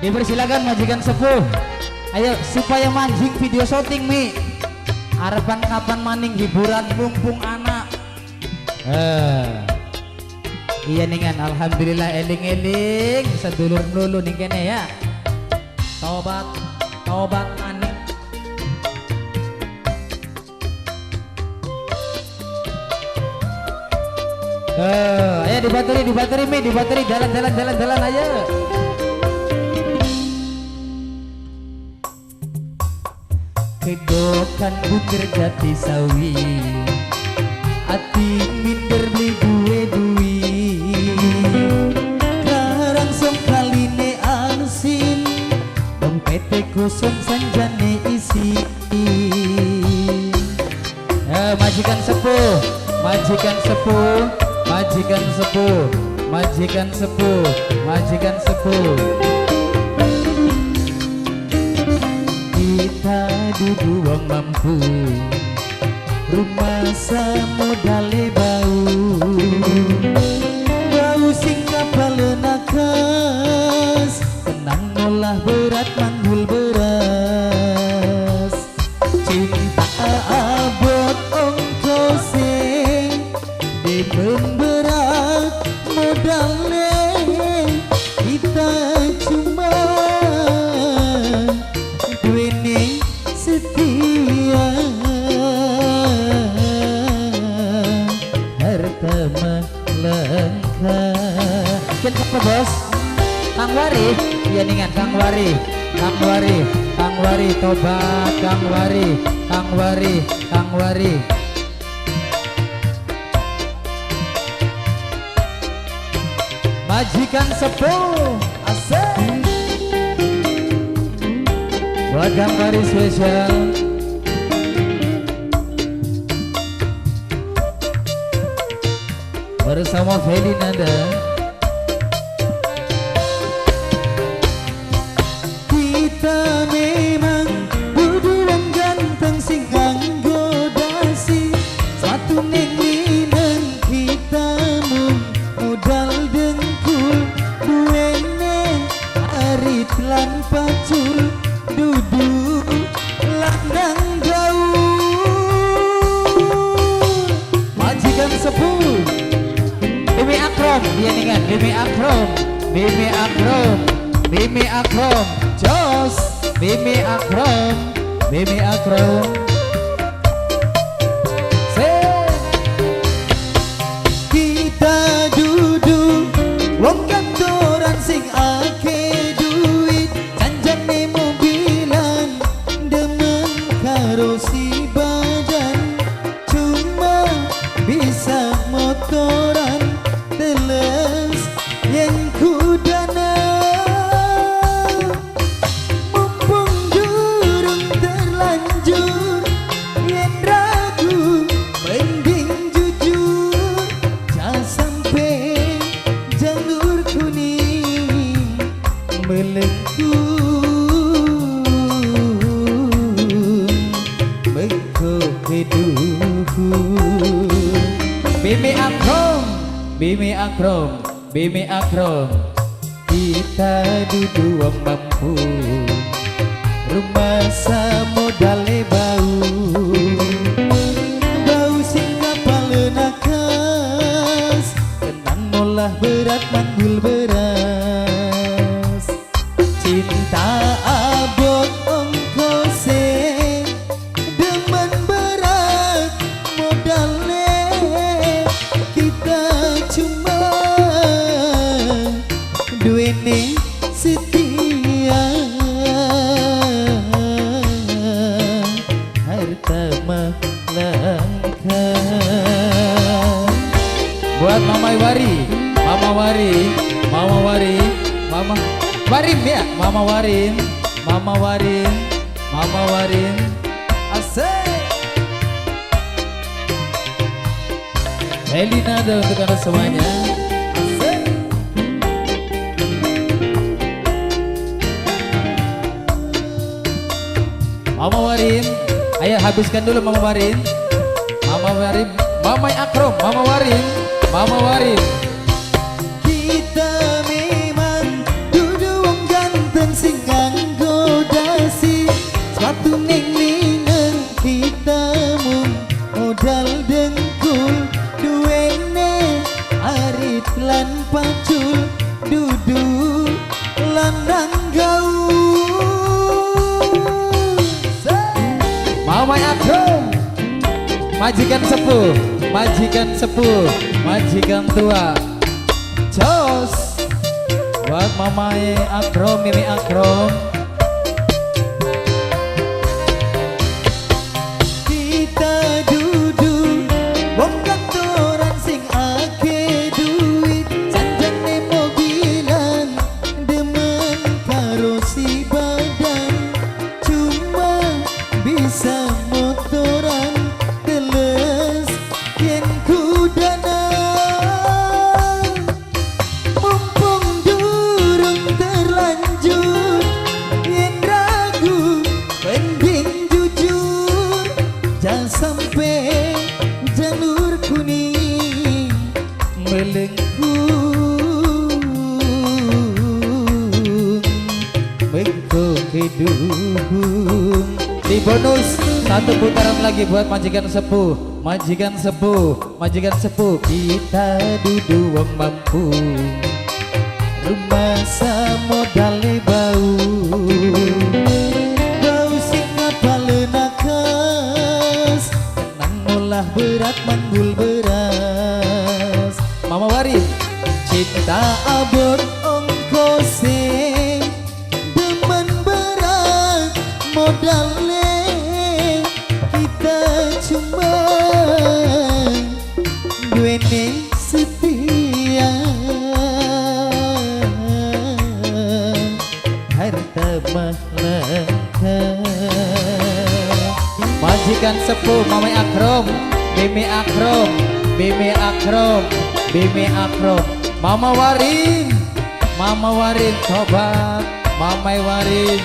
Dipersilakan majikan sepuh. Ayo supaya manjing video syuting mi. Arepan kapan maning hiburan mumpung anak. Eh. Iya ningan, alhamdulillah eling-eling sedulur lulu ning kene ya. Tobat, tobat maning. Eh, ayo dibateri, dibateri mi, dibateri jalan jalan jalan jalan ayo. Kedokan butir jati sawi, ati minder beli duwe duwi. Karangsong kaline asin, dompete kosong sanjane isi. Eh, majikan sepuh, majikan sepuh, majikan sepuh, majikan sepuh, majikan sepuh. Kita dudu wong mampu, rumah samodale bau, bau sing kapal nakas, tenang ngolah berat manggul beras. Cinta abot ongkose, demen berat modale, kita cuma duene setia, harta mah langka. Ken apa bos? Kang Wari, iya ningan Kang Wari, Kang Wari, Kang Wari, tobat Kang Wari, Kang Wari, Kang Wari. Majikan sepuh, asik. Buat Kang Wari spesial. Bersama Feli Nanda. Kita memang dudu wong ganteng sing nganggo dasi, satu ning lineng kita mung modal dengkul, duwene arit lan pacul, dudu lanang gaul. Majikan sepuh Bimi Akrom, iya ningan Bimi Akrom, Bimi Akrom, Bimi Akrom, Jos, Bimi Akrom, Bimi Akrom. Se. Kita dudu wong kantoran sing akeh duit, janjane mobilan, demen karo si badan, cuma bisa motoran, teles yen kudana. Mumpung durung terlanjur, yen ragu mending jujur, jangan sampai jalur kuning melengkung mengko keduhur. Bimi Akrom, Bimi Akrom, Bimi Akrom. Kita dudu wong mampu, rumah samodale bau, bau sing kapal nakas, tenang ngolah berat manggul beras. Cinta abot ongkose, demen berat modale, kita cuma duwene setia, harta mah langka. Buat Mama Wari, Mama Wari, Mama Wari, Mama Warim ya, Mama Warim, Mama Warim, Mama Warim, asik. Elina ada untuk anda semuanya. Asik. Mama Warim, ayo habiskan dulu Mama Warim, Mama Warim, Mama Akrom, Mama Warim, Mama Warim. Kita memang dudu wong ganteng. lan pacul dudu lanang gaul. Mama Akrom, majikan sepuh, majikan sepuh, majikan tua. Jos buat Mamae Akrom, Mimi Akrom. Kita dudu wong kantoran sing akeh duit, sanjane mobilan demen karo si badan, cuma bisa motoran teles yen kudanan. Mumpung durung terlanjur, yen ragu mending jujur, jangan sampai jalur kuning melengkung mengko kedung. Di bonus satu putaran lagi buat majikan sepuh, majikan sepuh, majikan sepuh. Kita dudu wong mampu, rumah modale bau, bau sing ngapal nakas, tenang ngolah berat manggul beras. Mama Warin, Cinta abot ongkose, demen berat modale, kita cuma duene setia, harta mah langka. Majikan sepuh, Mama Akrom, Mimi Akrom, Mimi Akrom, Mimi Akrom. Mama Warin, Mama Warin tobat, Mama Warin,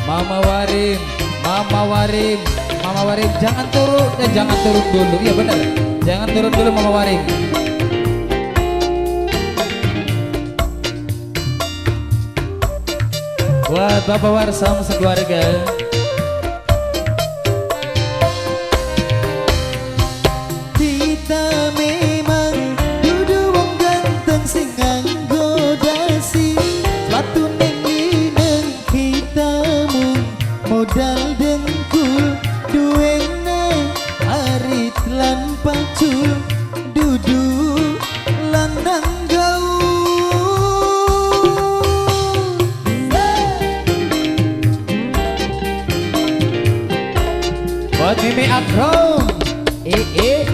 Mama Warin, Mama Warin, Mama Warin, jangan turun, jangan turun dulu, iya benar, jangan turun dulu Mama Warin. Buat Bapak Warsam sekeluarga. Kita memang dudu wong ganteng sing nganggo dasi, sepatu ning lineng kita mung modal dengkul, duwene arit lan pacul dudu lanang gaul. Buat Mimi Akrom,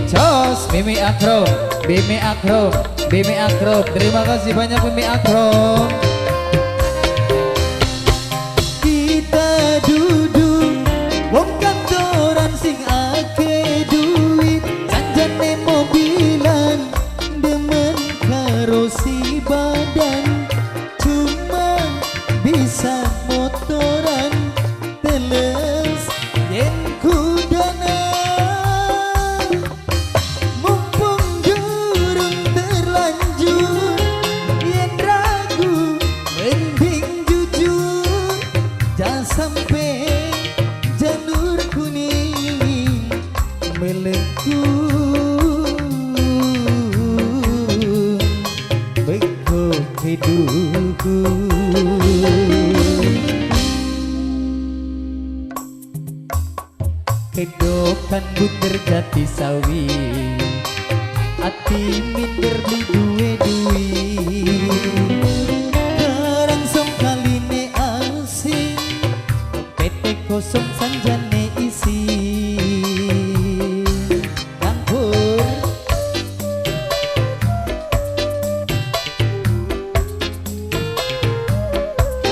jos Mimi Akrom, Mimi Akrom, Mimi Akrom. Terima kasih banyak Mimi Akrom. Kita dudu wong kantoran sing akeh duit, sanjane mobilan demen karo si badan, cuma bisa motoran teles yen kudanan. Mumpung durung terlanjur, yen ragu mending jujur, jangan sampai janur kuning melengkung mengko kidung. Kedokan bunder jati sawi, ati minder beli duwe duwi, kerangsong kaline asin, pete kosong sanjane isi. Kangkur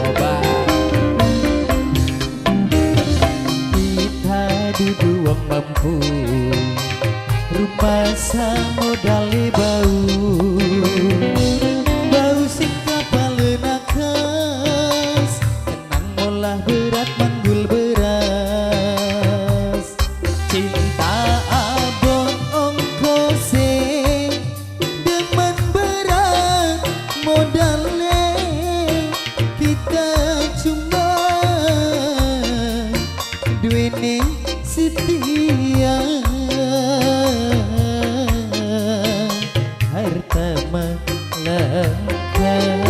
Obat. Kita dudu wong mampu, rumah modale bau, bau sing kapal nakas, tenang ngolah berat manggul beras. Cinta abot ongkose, demen berat modale, kita cuma duwene setia, harta mah langka. Setia.